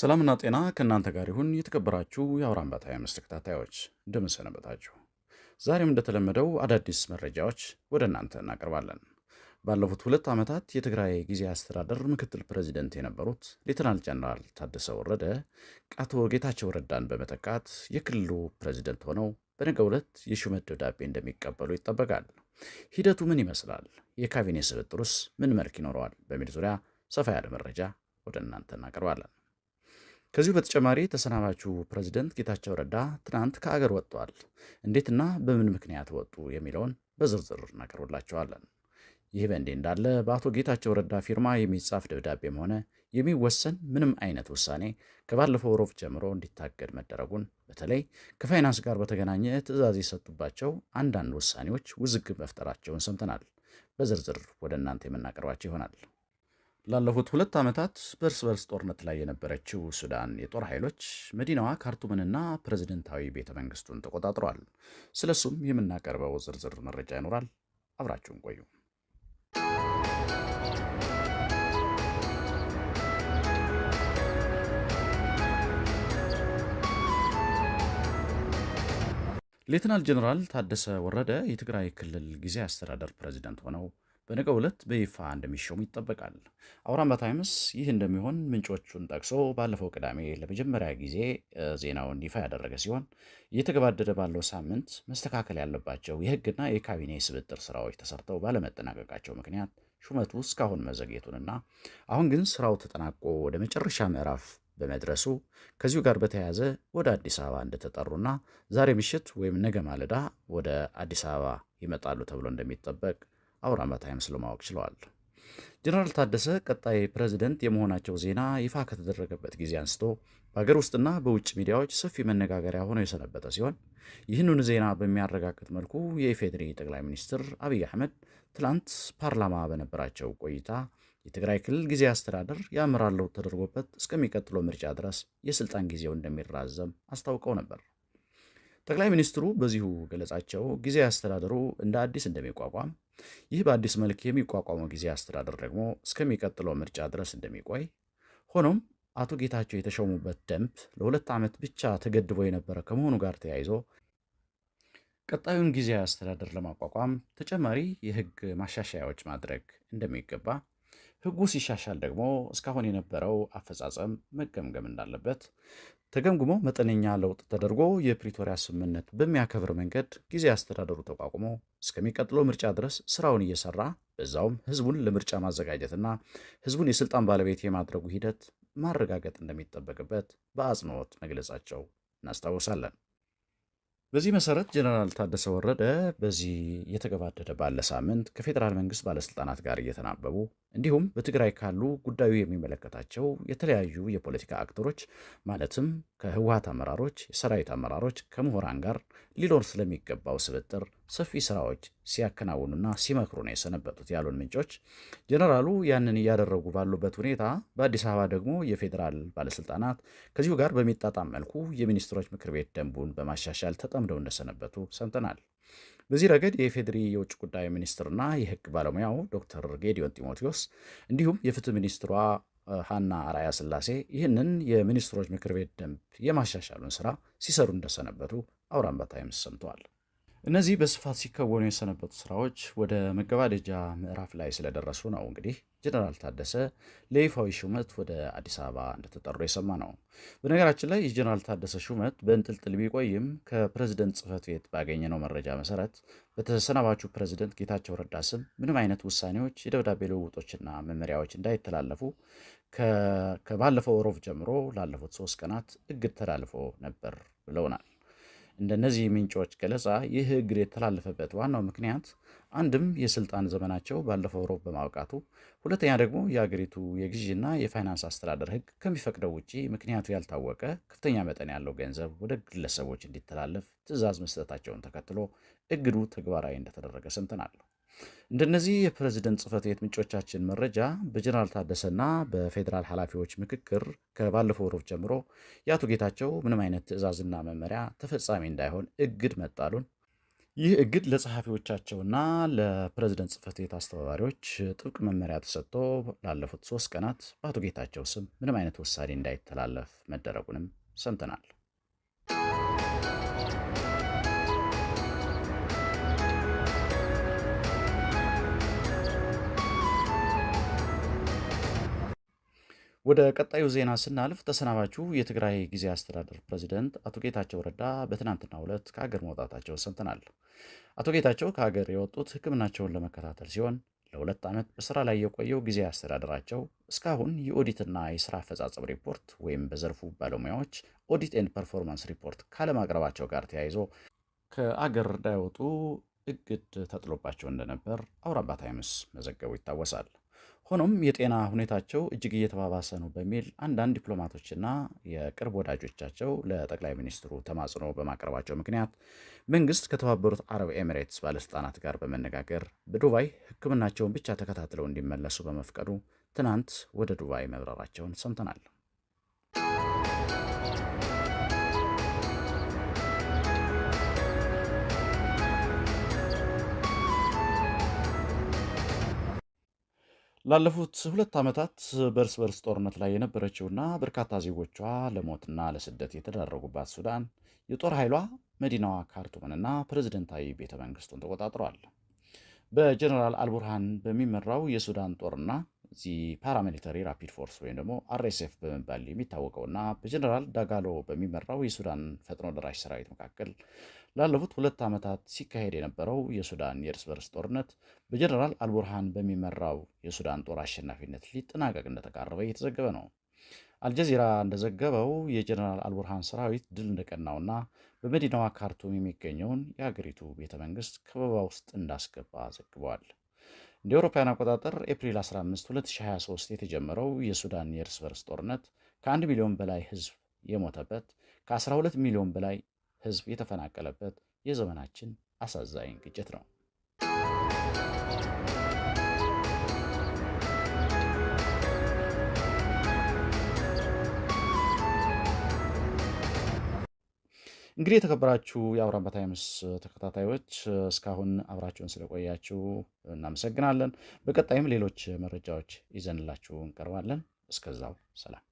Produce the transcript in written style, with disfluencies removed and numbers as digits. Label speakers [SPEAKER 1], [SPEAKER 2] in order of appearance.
[SPEAKER 1] ሰላምና ጤና ከእናንተ ጋር ይሁን። የተከበራችሁ የአውራምባ ታይምስ ተከታታዮች፣ እንደምን ሰነበታችሁ? ዛሬም እንደተለመደው አዳዲስ መረጃዎች ወደ እናንተ እናቀርባለን። ባለፉት 2 ዓመታት የትግራይ ጊዜያዊ አስተዳደር ምክትል ፕሬዚደንት የነበሩት ሌተናል ጀነራል ታደሰ ወረደ አቶ ጌታቸው ረዳን በመተካት የክልሉ ፕሬዚደንት ሆነው በነገው ዕለት የሹመት ደብዳቤ እንደሚቀበሉ ይጠበቃል። ሂደቱ ምን ይመስላል? የካቢኔ ስብጥሩስ ምን መልክ ይኖረዋል? በሚል ዙሪያ ሰፋ ያለ መረጃ ወደ እናንተ እናቀርባለን። ከዚሁ በተጨማሪ ተሰናባቹ ፕሬዚደንት ጌታቸው ረዳ ትናንት ከአገር ወጥተዋል። እንዴትና በምን ምክንያት ወጡ የሚለውን በዝርዝር እናቀርብላቸዋለን። ይህ በእንዲህ እንዳለ በአቶ ጌታቸው ረዳ ፊርማ የሚጻፍ ደብዳቤም ሆነ የሚወሰን ምንም አይነት ውሳኔ ከባለፈው ሮብ ጀምሮ እንዲታገድ መደረጉን፣ በተለይ ከፋይናንስ ጋር በተገናኘ ትዕዛዝ የሰጡባቸው አንዳንድ ውሳኔዎች ውዝግብ መፍጠራቸውን ሰምተናል። በዝርዝር ወደ እናንተ የምናቀርባቸው ይሆናል። ላለፉት 2 ዓመታት በእርስ በርስ ጦርነት ላይ የነበረችው ሱዳን የጦር ኃይሎች መዲናዋ ካርቱምንና ፕሬዝደንታዊ ቤተ መንግስቱን ተቆጣጥረዋል። ስለሱም የምናቀርበው ዝርዝር መረጃ ይኖራል። አብራችሁን ቆዩ። ሌተናል ጀነራል ታደሰ ወረደ የትግራይ ክልል ጊዜያዊ አስተዳደር ፕሬዝዳንት ሆነው በነገው ዕለት በይፋ እንደሚሾሙ ይጠበቃል። አውራምባ ታይምስ ይህ እንደሚሆን ምንጮቹን ጠቅሶ ባለፈው ቅዳሜ ለመጀመሪያ ጊዜ ዜናውን ይፋ ያደረገ ሲሆን፣ እየተገባደደ ባለው ሳምንት መስተካከል ያለባቸው የሕግና የካቢኔ ስብጥር ስራዎች ተሰርተው ባለመጠናቀቃቸው ምክንያት ሹመቱ እስካሁን መዘግየቱንና አሁን ግን ስራው ተጠናቆ ወደ መጨረሻ ምዕራፍ በመድረሱ ከዚሁ ጋር በተያያዘ ወደ አዲስ አበባ እንደተጠሩና ዛሬ ምሽት ወይም ነገ ማለዳ ወደ አዲስ አበባ ይመጣሉ ተብሎ እንደሚጠበቅ አውራምባ ታይምስ ለማወቅ ችለዋል። ጀነራል ታደሰ ቀጣይ ፕሬዝደንት የመሆናቸው ዜና ይፋ ከተደረገበት ጊዜ አንስቶ በሀገር ውስጥና በውጭ ሚዲያዎች ሰፊ መነጋገሪያ ሆኖ የሰነበተ ሲሆን፣ ይህንን ዜና በሚያረጋግጥ መልኩ የኢፌዴሪ ጠቅላይ ሚኒስትር አብይ አህመድ ትላንት ፓርላማ በነበራቸው ቆይታ የትግራይ ክልል ጊዜያዊ አስተዳደር የአመራር ለውጥ ተደርጎበት እስከሚቀጥለው ምርጫ ድረስ የስልጣን ጊዜው እንደሚራዘም አስታውቀው ነበር። ጠቅላይ ሚኒስትሩ በዚሁ ገለጻቸው ጊዜያዊ አስተዳደሩ እንደ አዲስ እንደሚቋቋም፣ ይህ በአዲስ መልክ የሚቋቋመው ጊዜያዊ አስተዳደር ደግሞ እስከሚቀጥለው ምርጫ ድረስ እንደሚቆይ፣ ሆኖም አቶ ጌታቸው የተሾሙበት ደንብ ለ2 ዓመት ብቻ ተገድቦ የነበረ ከመሆኑ ጋር ተያይዞ ቀጣዩን ጊዜያዊ አስተዳደር ለማቋቋም ተጨማሪ የሕግ ማሻሻያዎች ማድረግ እንደሚገባ፣ ሕጉ ሲሻሻል ደግሞ እስካሁን የነበረው አፈጻጸም መገምገም እንዳለበት፣ ተገምግሞ መጠነኛ ለውጥ ተደርጎ የፕሪቶሪያ ስምምነት በሚያከብር መንገድ ጊዜያዊ አስተዳደሩ ተቋቁሞ እስከሚቀጥለው ምርጫ ድረስ ስራውን እየሰራ በዛውም ህዝቡን ለምርጫ ማዘጋጀትና ህዝቡን የስልጣን ባለቤት የማድረጉ ሂደት ማረጋገጥ እንደሚጠበቅበት በአጽንኦት መግለጻቸው እናስታውሳለን። በዚህ መሰረት ጀነራል ታደሰ ወረደ በዚህ እየተገባደደ ባለ ሳምንት ከፌዴራል መንግስት ባለስልጣናት ጋር እየተናበቡ እንዲሁም በትግራይ ካሉ ጉዳዩ የሚመለከታቸው የተለያዩ የፖለቲካ አክተሮች፣ ማለትም ከህወሓት አመራሮች፣ የሰራዊት አመራሮች፣ ከምሁራን ጋር ሊኖር ስለሚገባው ስብጥር ሰፊ ስራዎች ሲያከናውኑና ሲመክሩ ነው የሰነበቱት ያሉን ምንጮች፣ ጀነራሉ ያንን እያደረጉ ባሉበት ሁኔታ በአዲስ አበባ ደግሞ የፌዴራል ባለስልጣናት ከዚሁ ጋር በሚጣጣም መልኩ የሚኒስትሮች ምክር ቤት ደንቡን በማሻሻል ተጠምደው እንደሰነበቱ ሰምተናል። በዚህ ረገድ የኢፌዴሪ የውጭ ጉዳይ ሚኒስትርና የህግ ባለሙያው ዶክተር ጌዲዮን ጢሞቴዎስ እንዲሁም የፍትህ ሚኒስትሯ ሀና አርአያ ስላሴ ይህንን የሚኒስትሮች ምክር ቤት ደንብ የማሻሻሉን ስራ ሲሰሩ እንደሰነበቱ አውራምባ ታይምስ ሰምተዋል። እነዚህ በስፋት ሲከወኑ የሰነበቱ ስራዎች ወደ መገባደጃ ምዕራፍ ላይ ስለደረሱ ነው እንግዲህ ጀነራል ታደሰ ለይፋዊ ሹመት ወደ አዲስ አበባ እንደተጠሩ የሰማ ነው። በነገራችን ላይ የጀነራል ታደሰ ሹመት በእንጥልጥል ቢቆይም ከፕሬዝደንት ጽህፈት ቤት ባገኘነው መረጃ መሰረት በተሰናባቹ ፕሬዝደንት ጌታቸው ረዳ ስም ምንም አይነት ውሳኔዎች፣ የደብዳቤ ልውውጦችና መመሪያዎች እንዳይተላለፉ ከባለፈው ሮብ ጀምሮ ላለፉት 3 ቀናት እግድ ተላልፎ ነበር ብለውናል። እንደነዚህ ምንጮች ገለጻ ይህ እግድ የተላለፈበት ዋናው ምክንያት አንድም የስልጣን ዘመናቸው ባለፈው ሮብ በማብቃቱ፣ ሁለተኛ ደግሞ የአገሪቱ የግዢና የፋይናንስ አስተዳደር ሕግ ከሚፈቅደው ውጪ ምክንያቱ ያልታወቀ ከፍተኛ መጠን ያለው ገንዘብ ወደ ግለሰቦች እንዲተላለፍ ትዕዛዝ መስጠታቸውን ተከትሎ እግዱ ተግባራዊ እንደተደረገ ሰምተናል። እንደነዚህ የፕሬዝደንት ጽህፈት ቤት ምንጮቻችን መረጃ በጀነራል ታደሰና በፌዴራል ኃላፊዎች ምክክር ከባለፈው ሮብ ጀምሮ የአቶ ጌታቸው ምንም አይነት ትዕዛዝና መመሪያ ተፈጻሚ እንዳይሆን እግድ መጣሉን፣ ይህ እግድ ለጸሐፊዎቻቸውና ለፕሬዝደንት ጽሕፈት ቤት አስተባባሪዎች ጥብቅ መመሪያ ተሰጥቶ ላለፉት 3 ቀናት በአቶ ጌታቸው ስም ምንም አይነት ውሳኔ እንዳይተላለፍ መደረጉንም ሰምተናል። ወደ ቀጣዩ ዜና ስናልፍ፣ ተሰናባቹ የትግራይ ጊዜያዊ አስተዳደር ፕሬዚደንት አቶ ጌታቸው ረዳ በትናንትናው ዕለት ከሀገር መውጣታቸውን ሰምተናል። አቶ ጌታቸው ከሀገር የወጡት ሕክምናቸውን ለመከታተል ሲሆን፣ ለ2 ዓመት በስራ ላይ የቆየው ጊዜያዊ አስተዳደራቸው እስካሁን የኦዲትና የስራ አፈጻጸም ሪፖርት ወይም በዘርፉ ባለሙያዎች audit and performance report ካለማቅረባቸው ጋር ተያይዞ ከአገር እንዳይወጡ እግድ ተጥሎባቸው እንደነበር አውራምባ ታይምስ መዘገቡ ይታወሳል። ሆኖም የጤና ሁኔታቸው እጅግ እየተባባሰ ነው በሚል አንዳንድ ዲፕሎማቶችና የቅርብ ወዳጆቻቸው ለጠቅላይ ሚኒስትሩ ተማጽኖ በማቅረባቸው ምክንያት መንግስት ከተባበሩት አረብ ኤሚሬትስ ባለስልጣናት ጋር በመነጋገር በዱባይ ሕክምናቸውን ብቻ ተከታትለው እንዲመለሱ በመፍቀዱ ትናንት ወደ ዱባይ መብረራቸውን ሰምተናል። ላለፉት 2 ዓመታት በእርስ በርስ ጦርነት ላይ የነበረችውና በርካታ ዜጎቿ ለሞትና ለስደት የተዳረጉባት ሱዳን የጦር ኃይሏ መዲናዋ ካርቱምንና ፕሬዝደንታዊ ቤተ መንግስቱን ተቆጣጥሯል። በጀነራል አልቡርሃን በሚመራው የሱዳን ጦርና the paramilitary Rapid Force ወይም ደግሞ RSF በመባል የሚታወቀውና በጀነራል ዳጋሎ በሚመራው የሱዳን ፈጥኖ ደራሽ ሰራዊት መካከል ላለፉት 2 ዓመታት ሲካሄድ የነበረው የሱዳን የእርስ በርስ ጦርነት በጀነራል አልቡርሃን በሚመራው የሱዳን ጦር አሸናፊነት ሊጠናቀቅ እንደተቃረበ እየተዘገበ ነው። አልጀዚራ እንደዘገበው የጀነራል አልቡርሃን ሰራዊት ድል እንደቀናውና በመዲናዋ ካርቱም የሚገኘውን የአገሪቱ ቤተ መንግስት ከበባ ውስጥ እንዳስገባ ዘግበዋል። እንደ አውሮፓውያን አቆጣጠር ኤፕሪል 15 2023 የተጀመረው የሱዳን የእርስ በርስ ጦርነት ከ1 ሚሊዮን በላይ ህዝብ የሞተበት፣ ከ12 ሚሊዮን በላይ ህዝብ የተፈናቀለበት የዘመናችን አሳዛኝ ግጭት ነው። እንግዲህ የተከበራችሁ የአውራምባ ታይምስ ተከታታዮች፣ እስካሁን አብራችሁን ስለቆያችሁ እናመሰግናለን። በቀጣይም ሌሎች መረጃዎች ይዘንላችሁ እንቀርባለን። እስከዛው ሰላም።